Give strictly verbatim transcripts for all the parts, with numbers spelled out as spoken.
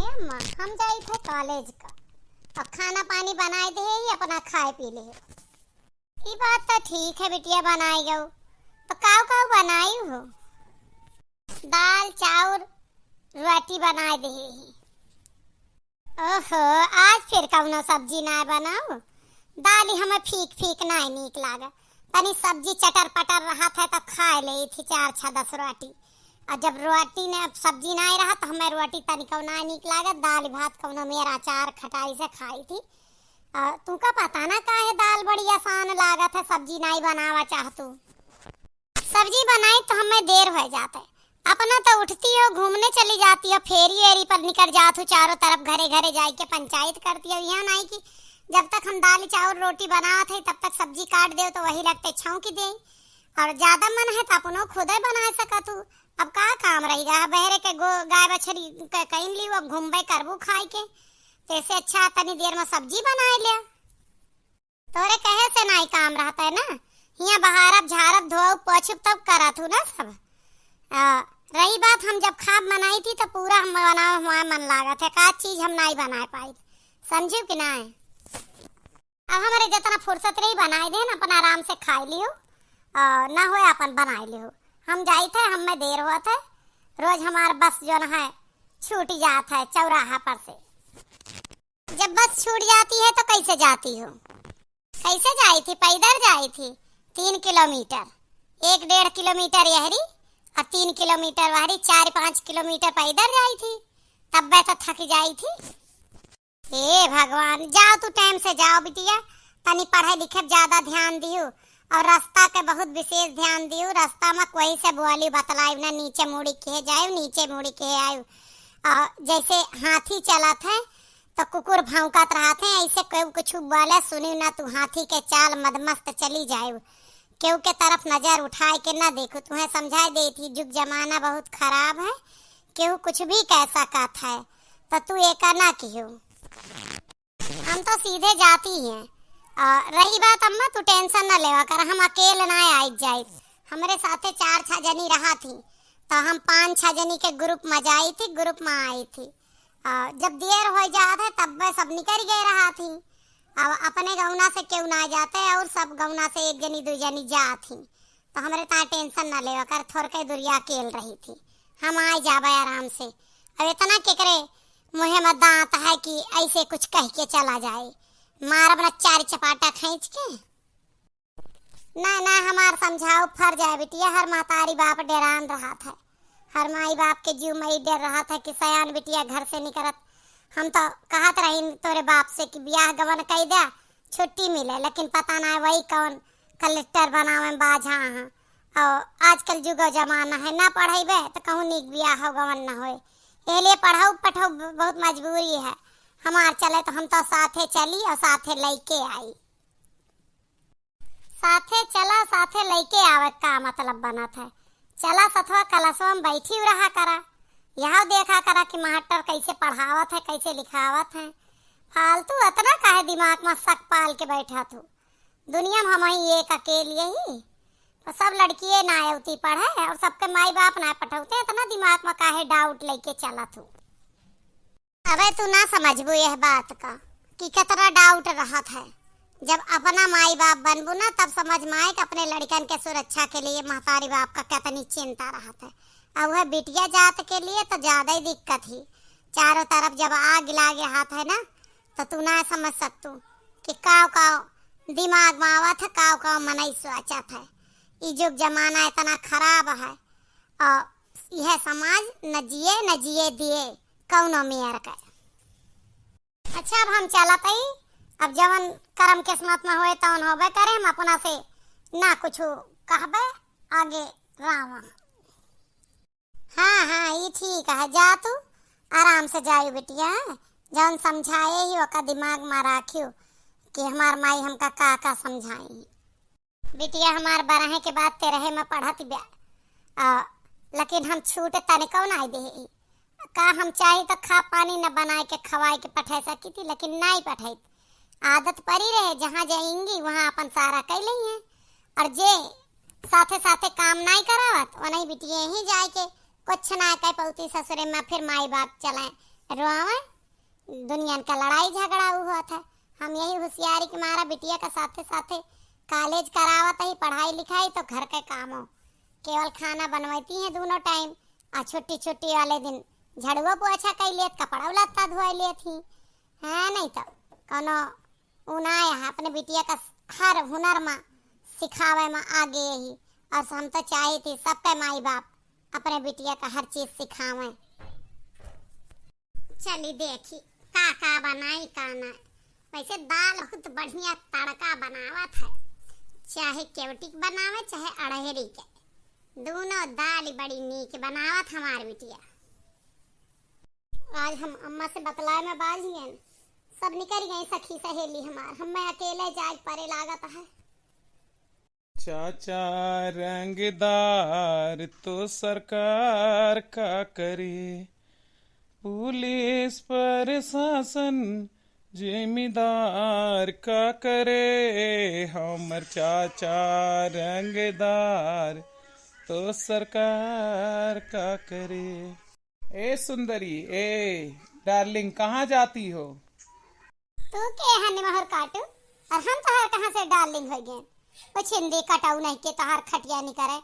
अम्मा, हम जाइत है कॉलेज का, अब खाना पानी बनाए दे ही, अपना खाए पी ले। ई बात तो ठीक है बिटिया, बनाई गऊ। तो काऊ काऊ बनाई हो? दाल, चाउर, रोटी बनाए दे ही। ओहो, आज फिर कौनो सब्जी ना बनाऊ? दाल ही हमें फीक फीक ना नीक लागे। तनी सब्जी चटर पटर रहत है तो खाए ले थी चार छह दस रोटी। और जब रोटी ने, अब सब्जी ना रहा तो हमें रोटी तनिको ना नीक लागे। दाल भात कौनो मेरा अचार खटाई से खाई थी। और तू का पता ना काहे दाल बड़ी आसान लागत है, सब्जी नाई बनावा चाहतू। सब्जी बनाई तो हमें देर हो जात है। अपना तो उठती हो, घूमने चली जाती हो, फेरी एरी पर निकल जात हो, चारों तरफ घरे घरे जाए के पंचायत करती हो। यहाँ नाई कि जब तक हम दाल चाउर रोटी बनावत है तब तक सब्जी काट दे तो वही लगते छौंकी दे। और ज्यादा मन है तो अपनो खुदे बना सकत हो। अब का काम रही गा, बहरे के गो-, गाय बछड़ी के कहीं ली, अब घूमबे करबू खाए के, तो ऐसे अच्छा तनी देर में सब्जी बनाए ले। तोरे कहे से नाई काम रहत है ना, हियाँ बहारब, झारब, धोअब, पोछब तब करत हूँ ना सब। आ, रही बात, हम जब खाब बनाई थी तो पूरा हम बनावे हमारे मन लागत है, का चीज हम नाई बनाए पाई, समझियो कि नाई? अब हमारे जितना फुर्सत रही बनाए देन, अपन आराम से खाए लियो, और ना होए अपन बनाए लियो। हम जाइत है, हमें देर होत है, रोज हमार बस जोन है छूट जात है चौराहा पर से। जब बस छूट जाती है तो कैसे जाती हो? कैसे जाई थी? पैदल जाई थी। तीन किलोमीटर, एक डेढ़ किलोमीटर यहरी और तीन किलोमीटर वहरी, चार पाँच किलोमीटर पैदल जाई थी, तब मैं तो थक जाई थी। हे भगवान, जाओ तू टाइम से जाओ बिटिया, तनी पढ़े लिखे ज्यादा ध्यान दियो और रास्ता के बहुत विशेष ध्यान दियो। रास्ता में कोई से बोली बतलायु ना, नीचे मुड़ी के जायु, नीचे मुड़ी के आयु। और जैसे हाथी चलत है तो कुकुर भौंकत रहत है, ऐसे कोई कुछ बोले सुनी ना, तू हाथी के चाल मदमस्त चली जायु। केहू के तरफ नजर उठाए के ना देखू। तुम्हें समझाए दे थी, जुग जमाना बहुत खराब है, केहू कुछ भी कह सकत है, तो तू एका ना किहू। हम तो सीधे जाती हैं। आ, रही बात अम्मा, तू टेंशन ना लेवा कर, हम अकेले ना आई जाई, हमरे साथे चार छह जनी रहा थी, तो हम पाँच छह जनी के ग्रुप में जाई थी, ग्रुप में आई थी। आ, जब देर हो जात है तब वह सब निकल गए रहा थी। अब अपने गौना से केहू ना जाते और सब गौना से एक जनी दो जनी जात ही, तो हमरे ता टेंशन ना लेवा कर, थोड़के दुरिया अकेल रही थी, हम आ जाबे आराम से। अब इतना केकरे मुँहे में दांत है कि ऐसे कुछ कह के चला जाए, मारब ना चार चपाटा खींच के। ना ना, हमार समझाओ फर जाए बिटिया, हर महतारी बाप डेरान रहत है, हर माई बाप के जीव में ई डर रहत है कि सयान बिटिया घर से निकलत। हम तो कहत रही तोरे बाप से कि बियाह गवन कई दे, छुट्टी मिले, लेकिन पता ना वही कौन कलेक्टर बनावे में बाझा हैं। और आजकल जुगो जमाना है, ना पढ़ेबे तो कहूँ नीक बियाह हो गवन ना होए, एह लिए पढ़ाऊ पठाऊ ब-, बहुत मजबूरी है। हमार चले तो हम तो साथे चली और साथे लइके आई। साथे चला, साथे लइके आवे का मतलब बनत है? चला सथवा कलसवा में बैठी रहा करा, यह देखा करा कि मास्टर कैसे पढ़ावत है, कैसे लिखावत है। फालतू इतना काहे दिमाग में शक पाल के बैठा तू? दुनिया में हम ही एक अकेली ही, तो सब लड़किए ना अवती पढ़े और सबके माई बाप ना पठौते, इतना दिमाग में काहे डाउट लेके चला तू? अबे तू ना समझबू यह बात का कि कितना डाउट रहत है। जब अपना माई बाप बनबू ना, तब समझ में आए कि अपने लड़कन के सुरक्षा के लिए महतारी बाप का कितनी चिंता रहत है। और वह बिटिया जात के लिए तो ज्यादा ही दिक्कत ही। चारों तरफ जब आग लागे हाथ है ना, तो तू ना समझ सकतू कि काव काव दिमाग में आवत है, काव काव मनई सोचत है। ई जुग जमाना इतना खराब है और यह समाज न जिए न जिए दिए कौनो मेयर के। अच्छा, अब हम चलत हई, अब जवन करम किस्मत में होए तवन होबे करे, हम अपना से ना कुछ कहबे, आगे राम। हाँ हाँ, ई ठीक है, जा तू आराम से जायु बिटिया, जवन समझाए ही ओका दिमाग में राखियो कि हमार माई हमका का का समझाई। बिटिया हमार बारह के बाद तेरह में पढ़त बा। आ, लेकिन हम छूट तनिको नाई देही। का हम चाही तो खा पानी न बनाए के खवाए के पठे सकी थी, लेकिन नाई पठैत। आदत परी रहे, जहाँ जाएंगी वहाँ अपन सारा कई लेइहैं। और जे साथे साथे काम नाई करावत, वनही बिटिये ही जाए के कुछ ना कह पौती ससुरे में, फिर माई बाप चलाए, रोवे, दुनियन का लड़ाई झगड़ा उ होत है। हम यही होशियारी के मारा बिटिया का साथे साथे कॉलेज करावत ही, पढ़ाई लिखाई तो घर के काम हो। केवल खाना बनवती हैं दोनों टाइम, आ छुट्टी छुट्टी वाले दिन झाड़ुओ पोछा कई लेत, कपड़ा लत्ता धोई लेत ही। हाँ, नहीं तो कोनो उ ना है, अपने बिटिया का हर हुनर में सिखावे में आगे ही। और हम तो चाही थी सबके माई बाप अपने बिटिया का हर चीज सिखावे। चली देखी का का बनाई का ना। वैसे दाल बहुत बढ़िया तड़का बनावत है, चाहे केवटी के बनावे चाहे अड़हरी के, दोनों दाल बड़ी नीक बनावत हमार बिटिया। आज हम अम्मा से बतलाए में बाझियन, सब निकल गई सखी सहेली हमार, हमें अकेले जाए परे लागत है। चाचा रंगदार तो सरकार का करे, पुलिस प्रशासन जमींदार का करे, हमर चाचा रंगदार तो सरकार का करे। ए सुंदरी, ए डार्लिंग, कहाँ जाती हो? तू के है निमहर काटू, और हम तोहार कहाँ से डार्लिंग हो गए? वो छिंदी कटाऊ नहीं के तोहार खटिया नहीं करे,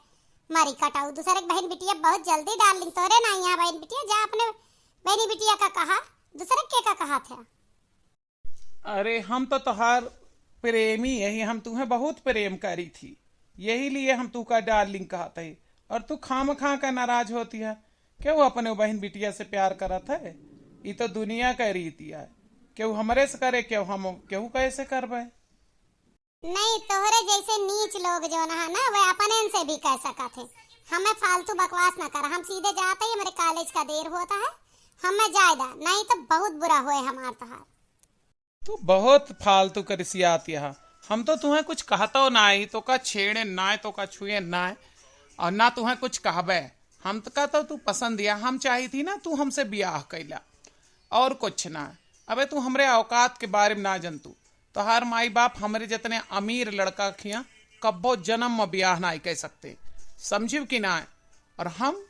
मरी कटाऊ। दूसरे के बहन बिटिया बहुत जल्दी डार्लिंग तोरे ना यहाँ बहन बिटिया, जा अपने बहनी बिटिया का कहा, दूसरे के का कहा थे? अरे, हम तो तोहार प्रेमी यही, हम तुम्हें बहुत प्रेम करी थी, यही लिए हम तू का डार्लिंग कहत है, और तू खाम खा का नाराज होती है। केहू अपने बहन बिटिया से प्यार करत है? ई तो दुनिया का रीति है, केहू हमरे से करे, केहू हम, केहू कैसे करबे? नहीं, तोहरे जैसे नीच लोग जो ना है ना, वे अपने से भी कह सकत है। हमें फालतू बकवास ना कर, हम सीधे जाते ही, हमरे कॉलेज का देर होता है, हमें जाए दा, नहीं तो बहुत बुरा होए हमार तोहार। तू बहुत फालतू के रिसियात यहा। हम तो तुहें कुछ कहतो नाई, तो का छेड़े नाय, तो का छुए नाय, और ना तुहें कुछ कहबे। हम तो का तो तू पसंद या, हम चाही थी ना तू हमसे ब्याह कैला, और कुछ ना। अबे तू हमरे औकात के बारे में ना जनतू। तोहार माई बाप हमरे जितने अमीर लड़का खिया कब्बो जन्म में ब्याह नाई कह सकते, समझिव कि ना? और हम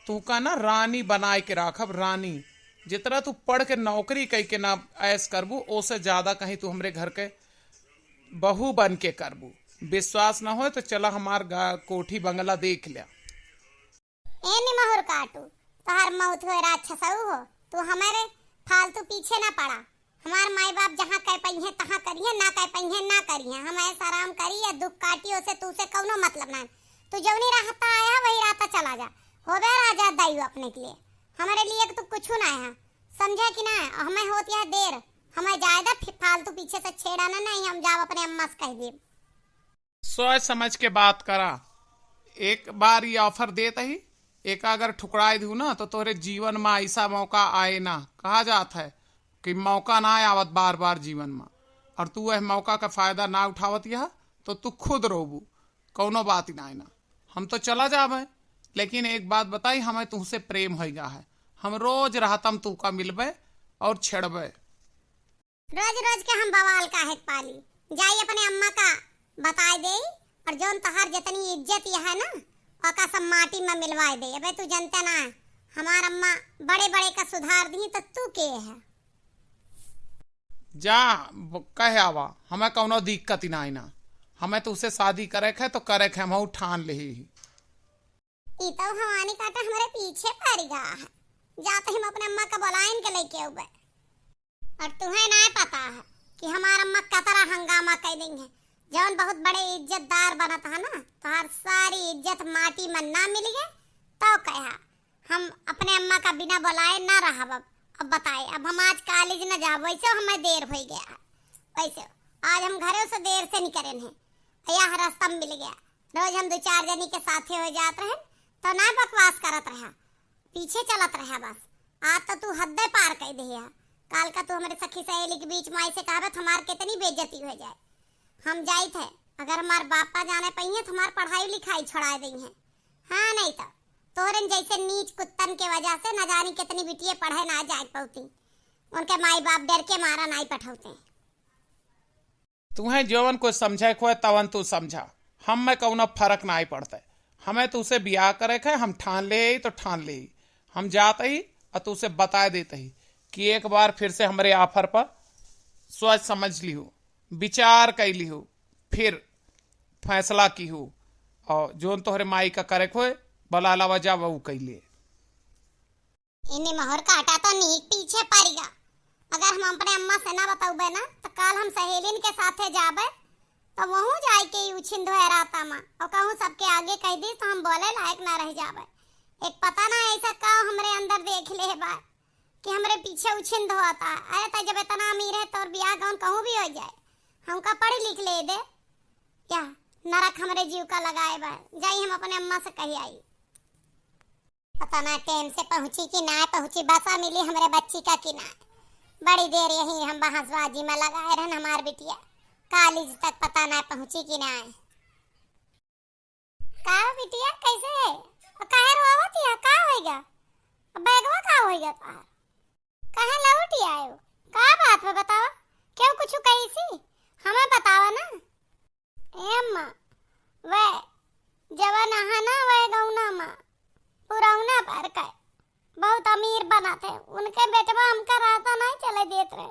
तू का ना रानी बनाए के राखब, रानी। जितना तू पढ़ के नौकरी कई के ना ऐश करबू, ओसे ज्यादा कहीं तू हमरे घर के बहू बन के करबू। विश्वास ना होए तो चला हमार गा-, कोठी बंगला देख लिया। ए निमहुर काटू, तोहार मौत होए राक्षसऊ हो, तू हमारे फालतू पीछे ना पड़ा। हमार माई बाप जहाँ कह पइहें तहाँ करिहें, ना कह पइहें ना करिहें। हम ऐसा आराम करी या दुख काटी, ओसे तू से कौनो मतलब ना। तू जौनी राहता आया वही राहता चला जा। होबे राजा दायु अपने के लिए, हमारे लिए तू कुछ ना आया, समझा कि ना? हमें होत यह देर, हमें जायदा फि-, फालतू पीछे से छेड़ा ना, नहीं हम जाब अपने अम्मा से कह देब। सोच समझ के बात करा। एक बार ये offer देत ही, एक अगर ठुकराए दू ना तो तोरे जीवन में ऐसा मौका आए ना। कहा जात है कि मौका ना आवत बार बार जीवन में, और तू वह मौका का फायदा ना उठावत यह तो तू खुद रोबू। कौनो बात ही ना है ना, हम तो चला जाबे, लेकिन एक बात बताई, हमें तुमसे प्रेम होइगा है, हम रोज रहतम तू का मिलबे और छेड़बे। रोज रोज के हम बवाल काहे के पाली? जाई अपने अम्मा का बताए देई, और जौन तोहार जितनी इज्जत यह है ना, ओका सब माटी में मिलवाए दे। अबे तू जनते ना, हमार अम्मा बड़े बड़े का सुधार दी, तो तू के है? जा, ब-, कह आवा, हमें कौनो दिक्कत ही ना है ना, हमें तो उसे शादी करे के है तो करे के, हम ठान ले ही। ई तो भवानी काटा हमरे पीछे पड़ गया है। जाते हम अपने अम्मा का बुलाइन के लेके आउबे। और तुहें ना पता है कि हमार अम्मा कतरा हंगामा कर देंगे। जौन बहुत बड़े इज्जतदार बनत है ना, तोहार सारी इज्जत माटी में ना मिल गए, तो कहा हम अपने अम्मा का बिना बुलाए ना रहब। अब, अब बताए, अब हम आज कॉलेज ना जाब, वैसे हमें देर हो गया है। वैसे आज हम घरों से देर से निकरे हैं, यह रास्ता में मिल गया। रोज हम दो चार जनी के साथे हो जात रहे, तो ना बकवास करत रहा, पीछे चलत रहा बस। आज तो तू हद्दे पार कर दिया। काल का तू हमारे सखी सहेली के बीच में ऐसे कहबे तो हमार कितनी बेइज्जती हो जाए। हम जाइत है, अगर हमार बापा जाने पइहें तो हमार पढ़ाई लिखाई छोड़ा देइहें। हाँ, नहीं तो तोहरन जैसे नीच कुत्तन के वजह से न जानी कितनी बिटिये पढ़े ना जाए पौती। उनके माई बाप डर के मारा नाई पठौते। तुहें जवन कुछ समझे के होए तवन तू समझा, हम में कौनो फर्क नाई पड़ते। हमें तू से बियाह करे के है, हम ठान ले ही तो ठान ले ही। हम जात ही और तू से बताए देत ही कि एक बार फिर से हमरे offer पर सोच समझ लिहू, विचार कइ लिहू, फिर फैसला किहू, और जौन तोहरे माई का करे के होए, बला लावा जावा, उ कइ ले। इन्हीं मोहर काटा तो नीक पीछे पड़ गया। अगर हम अपने अम्मा से ना बतउबे ना, तो काल हम सहेलिन के साथे जाबे, तो वहूँ जाए के ई उछिन धोए राता मा, और कहूँ सबके आगे कह दी, तो हम बोले लायक ना रह जाबे। एक पता ना ऐसा का हमरे अंदर देख ले बा कि हमरे पीछे उछिन धोता। अरे, तो जब इतना अमीर है, तोर बियाह गौन कहूँ भी हो जाए, हमका पढ़ लिख ले दे, या नरक हमरे जीव का लगाए बा। जाई, हम अपने अम्मा से कही आई। पता ना टाइम से पहुँची कि ना पहुँची, बसा मिली हमरे बच्ची का कि ना। बड़ी देर यही हम बहसबाजी में लगाए रहन, हमार बिटिया कॉलेज तक पता ना पहुँची कि ना। का बिटिया, कैसे है? और काहे रोवत हिया? का होइगा? और बैगवा का होइगा तोहार? काहे लौट आयो? का बात बा बतावा? क्यों कुछ कही सी? हमें बतावा ना। ए अम्मा, वह जवन अहा ना, वह गौना मा पुरौना पर का बहुत अमीर बना थे। उनके बेटवा हमका रास्ता नहीं चले देत रहे।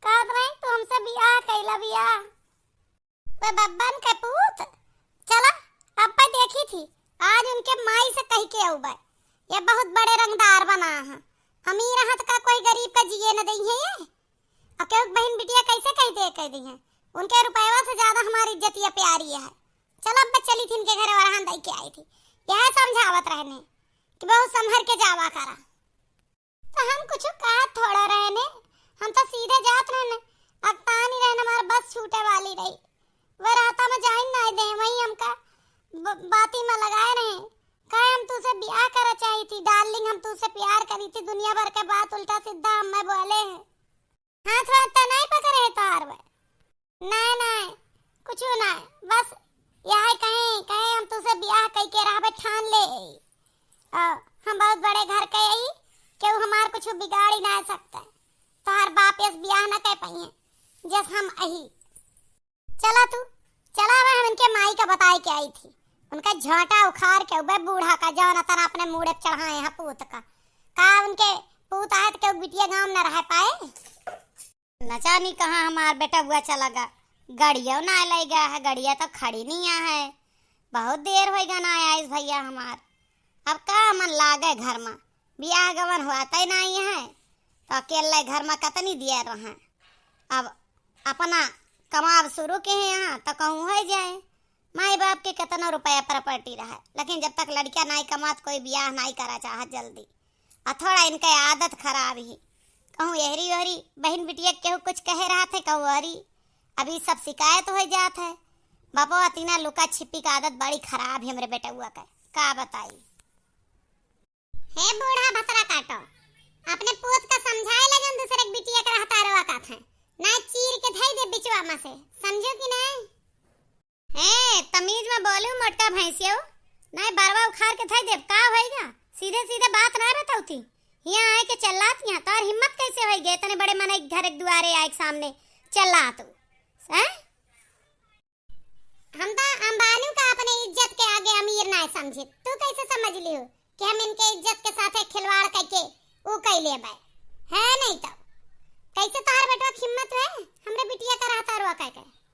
कहत रहे, "तू हमसे बियाह कैला बियाह।" वे बब्बन के पूत, चला, अब्बा देखी थी, आज उनके माई से कह के अउबे, ये बहुत बड़े रंगदार बना है। अमीर हाथ का कोई गरीब का जिए न दई है ये। और क्यों बहन बिटिया कैसे कह दे, कह दी है, उनके रुपयवा से ज्यादा हमारी इज्जतिया प्यारी है। चला अब्बा चली थी इनके घर वरहान दई के आई थी, यह समझावत रहने कि बहुत संभर के जावा करा। तो हम कुछ कहत थोड़ा रहने, हम तो सीधे जात रहने। अब तानी रहने, हमार बस छूटे वाली रही। वे रास्ता में जाइन ना दे, वही हमका ब-, बाती में लगाए रहे। कहे, "हम तुझसे ब्याह करा चाही थी डार्लिंग, हम तुझसे प्यार करी थी।" दुनिया भर के बात उल्टा सीधा हमें बोले हैं। हाथ वाथ तो नहीं पकड़े है तोहार बे? नहीं, नहीं, कुछ नहीं, बस यह कहे, कहे हम तुझसे ब्याह कई के रहबे ठान ले। आ, हम बहुत बड़े घर के आई, केहू हमार कुछ बिगाड़ी ना सकते। तोहार बाप यस ब्याह ना कर पाइए, जस हम अही। चला तू, चला, अब हम इनके माई का बताए के आई थी। उनका झांटा उखाड़ के उबे बूढ़ा का जौन अतन अपने मूड़े पे चढ़ाए हैं पूत का। का उनके पूत आए तो केहू बिटिया गाँव में न रह पाए? न जानी कहाँ हमार बेटउआ चला गा, गड़िया ना ले गया है, गड़िया तो खड़ी नहीं है, बहुत देर होइगा ना आइस भइया हमार। अब का मन लागे घर मा, बियाह गवन होत ही नहीं है, तो अकेले घर मा कतनी देर रहे। अब अपना कमाब शुरू के हैं यहाँ, तो कहूँ हो जाए। माई बाप के कितना रुपया property रहे, लेकिन जब तक लड़किया नाई कमात, कोई बियाह नाई करा चाहत जल्दी। आ थोड़ा इनके आदत खराब ही, कहूँ एहरी ओहरी बहिन बिटिया केहू कुछ कहे रहत है, कहूँ ओहरी। अभी सब शिकायत हो जात है। बापवा तीना लुका छिपी का आदत बड़ी खराब है हमरे बेटउआ के, का बताई। हे बूढ़ा भतरा काटो, अपने पूत का समझाए ला जौन दूसरे के बिटिया के रहता रोआ का था, ना चीर के धई दे बिचवा में से, समझो कि नहीं? ए, तमीज में बोलू मोटका भैंसियो, नहीं बरवा उखाड़ के धई देब, का होइगा? सीधे सीधे बात ना बताऊ थी, हियाँ आए के चल्लात यहाँ, तोर हिम्मत कैसे होइगे इतने बड़े मनई के घर के दुआरे आए के सामने चल्लात हो? हैं? हम तो अम्बानी का अपने इज्जत के आगे अमीर ना समझे, तू कैसे समझ लियो कि हम इनके इज्जत के साथे खिलवाड़ करके ऊ कई लेबे? है नहीं तो कैसे तोहर बेटवा के हिम्मत है हमरे बिटिया का रहता रोआ कह के?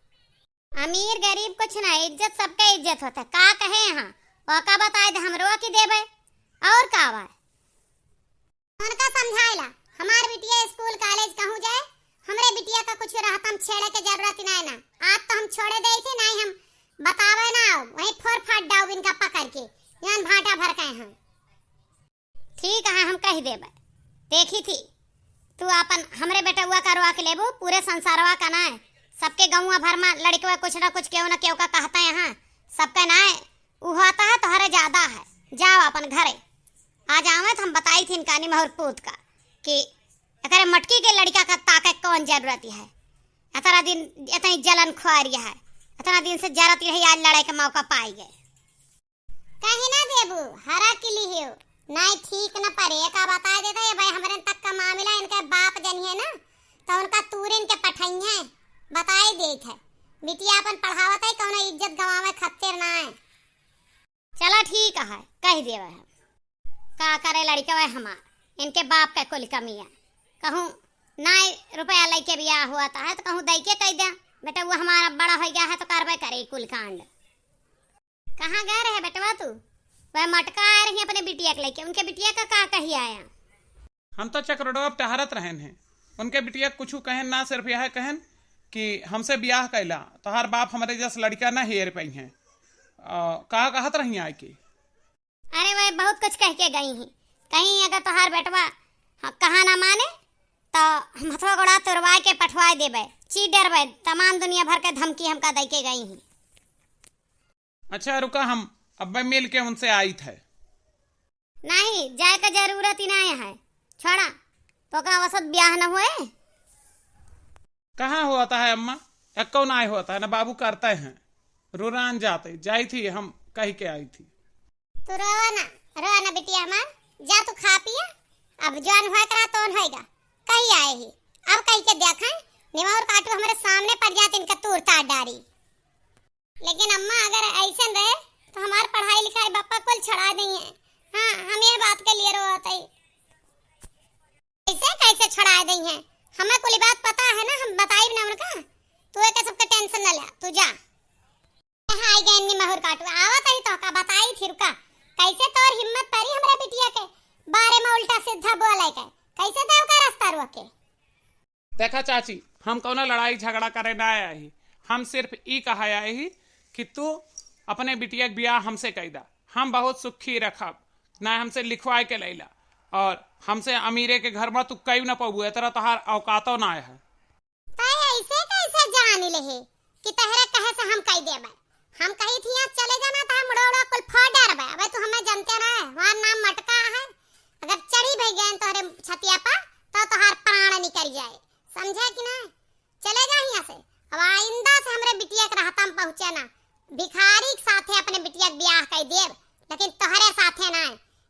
अमीर गरीब कुछ ना, इज्जत सबके इज्जत होता है। का कहे यहाँ, ओका बताए दे, हम रोआ की देबे, और का बा? उनका समझाइला, हमार बिटिया स्कूल कॉलेज कहूँ जाए, हमरे बिटिया का कुछ रहतम छेड़े के जरूरत नहीं ना। आज तो हम छोड़े दे थे, नहीं हम बतावे ना, वहीं फोर फाट डाउब इनका पकड़ के, जौन भाटा भर के हम। ठीक है, हम कह देबे। देखी थी, तू आपन हमरे बेटउआ का रोआ के लेबू, पूरे संसारवा का ना है, सबके गौवा भर में लड़कवा कुछ ना कुछ केहू ना केहू का कहता है यहाँ, सबके ना है, उ होता है तोहरे ज्यादा है। जाओ अपन घरे। आ जावे तो हम बताई थी इनका निमहर पूत का कि एकरे मटकी के लड़का का ताके कौन जरूरत है। इतना दिन इतनी जलन खुआरी है, इतना दिन से जरत रही, आज लड़ाई का मौका पाई गए। कहीं ना देबू, हरा किली हो, नहीं ठीक न परे, का बताए देता है भाई, हमरे तक का मामला इनके बाप जनिए ना, तो उनका तूरे इनके पठाइए, बताए देत है। बिटिया अपन पढ़ावत है, कौनो इज्जत गंवावे खातिर ना है। चला ठीक है, कह देवे हम। का करे लड़कवा हमार, इनके बाप का कुल कमी है। कहूँ नाई रुपया लइके बियाह होत है, तो कहूँ दइके कइ द्या। बेटा, वो हमारा बड़ा होइ गया है, तो करबे करे कुल कांड। कहाँ गए रहे बेटवा तू? वह मटका आए रही अपने बिटिया के लइके, उनके बिटिया का का कही आया? हम तो चक रोडवा पे टहरत रहेन हैं, उनके बिटिया कुछ कहेन ना, सिर्फ यह कहेन कि हमसे बियाह कैला, तोहार बाप हमरे जस लड़का ना हेर पइहें। अ, का कहत रही आए के? अरे, वह बहुत कुछ कह के गई हैं, कहीं अगर तोहार बेटवा ह-, कहा ना माने, तो हम हथवा गोड़ा तोड़वाए के पठवाए देबे, ची डरबे, तमाम दुनिया भर के धमकी हमका दइ के गई हैं। अच्छा, रुका, हम अब्बे मिल के उनसे आइत है। नहीं, जाए का जरूरत ही नहीं है, छोड़ा, तो का वसत ब्याह न होए? कहाँ होत है अम्मा, एक्को नाई होत है, न बाबू करते हैं, रुरान जाते, जाई थी, हम कह के आई थी। तू रोवा ना, रोवा ना बिटिया हमार, जा तू खा पिया, अब जौन होए करा तौन होएगा, कही आए ही, अब कह के देखें, निमौर काटू हमरे सामने पड़ जात इनका तूर तार डारी। लेकिन अम्मा, अगर ऐसन रहे, तो हमार पढ़ाई लिखाई बापा कुल छुड़ा दइहें। हाँ, हम यह बात के लिए रोवत हई। कैसे, कैसे छुड़ा दइहें? हमें कुल बात पता है ना, हम बताइब ना उनका। तू एके सबके tension न ले, तू जा। हाय गैन निमहुर काटू, आवत ही तो का बताई फिर का। कैसे तोर हिम्मत परी हमरा बिटिया के बारे में उल्टा सीधा बोले के? कैसे देव का रास्ता रोके? देखा चाची, हम कौनो लड़ाई झगड़ा करे ना आए ही, हम सिर्फ ई कहा आए ही कि तू अपने बिटिया के बियाह हमसे कई दा, हम बहुत सुखी रखब, ना हमसे लिखवाए के लैला, और हमसे अमीरे के घर में तू कई ना पबू, इतना तोहार औकातो ना है। तै ऐसे कैसे जान लेहे कि तहरे कहे से हम कई देबे? हम कही थी यहाँ चले जाना तो हम उड़ा उड़ा कुल फोड़ डरबे। अबे तू हमें जानते ना है, हमार नाम मटका है, अगर चढ़ी भई गए तोहरे छतिया पर तो तोहार प्राण निकल जाए, समझे कि ना? चले जा हियाँ से। अब आइंदा से हमरे बिटिया के रहता में पहुँचे ना। भिखारी के साथे अपने बिटिया के बियाह कई देब, लेकिन तोहरे साथे ना।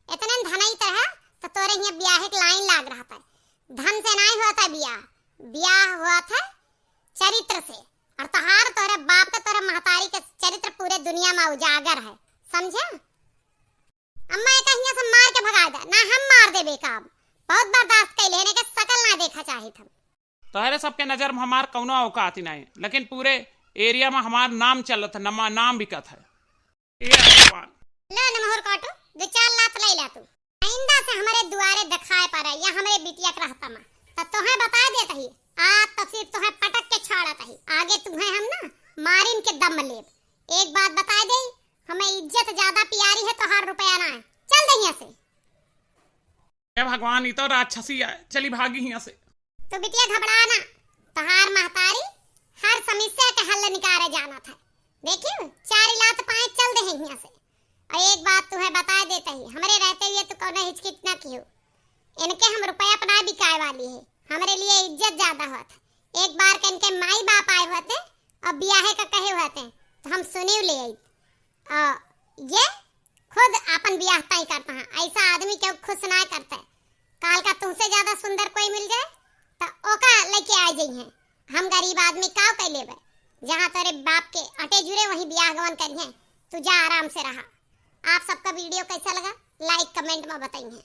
इतने धनई तरह तो तोरे हियाँ बियाहे के लाइन लाग रहत है। धन से नाई होत है बियाह, बियाह होत है चरित्र से। और तोहार, तोहरे बाप के, तोहरे महतारी के चरित्र पूरे दुनिया में उजागर है, समझे? अम्मा, एका हियाँ से मार के भगा दे, ना हम मार देबे का। अब बहुत बर्दाश्त कैले है, एके सकल ना देखा चाहित हम। तोहरे सबके नजर में हमार कौनो औकात ही नहीं, लेकिन पूरे area में हमार नाम चलत है, नमा-, नाम बिकत है। ए भगवान। ले नमहर काटू, दो चार लात ले ला तू। आइंदा से हमरे दुआरे दिखाए पड़े या हमरे बिटिया के रहता मा, तो तोहे बता देत ही, आज तो फिर तोहे पटक के छोड़त ही। आगे तुम्हें हम ना मारिन के दम लेब। एक बात बता दे, हमें इज्जत ज्यादा प्यारी है, तोहार रुपया ना है। चल दे हियाँ से। हे भगवान, ई तो राक्षसी है, चली भागी हियाँ से। तू बिटिया घबरा ना, तोहार महतारी हर समस्या के हल निकारे जानत है। देखियो, चार लात पाए चल दे हियाँ से। और एक बात तुम्हें बता देते ही, हमरे रहते हुए तू कौनो हिचकिच ना कियो। इनके हम रुपया अपना बिकाए वाली है, हमरे लिए इज्जत ज्यादा होत है। एक बार के इनके माई बाप आए होते और बियाहे का कहे होते, तो हम सुनी ले आई। और ये खुद आपन बियाह तय करता है। ऐसा आदमी केहू खुश ना करते। काल का तुमसे ज्यादा सुंदर कोई मिल जाए, तो ओका लेके आ जाइए। हम गरीब आदमी काव कर लेबे? जहाँ तोरे बाप के अटे जुरे वहीं बियाह गवन करिए। तू जा आराम से रहा। आप सबका video कैसा लगा, like comment में बताइए।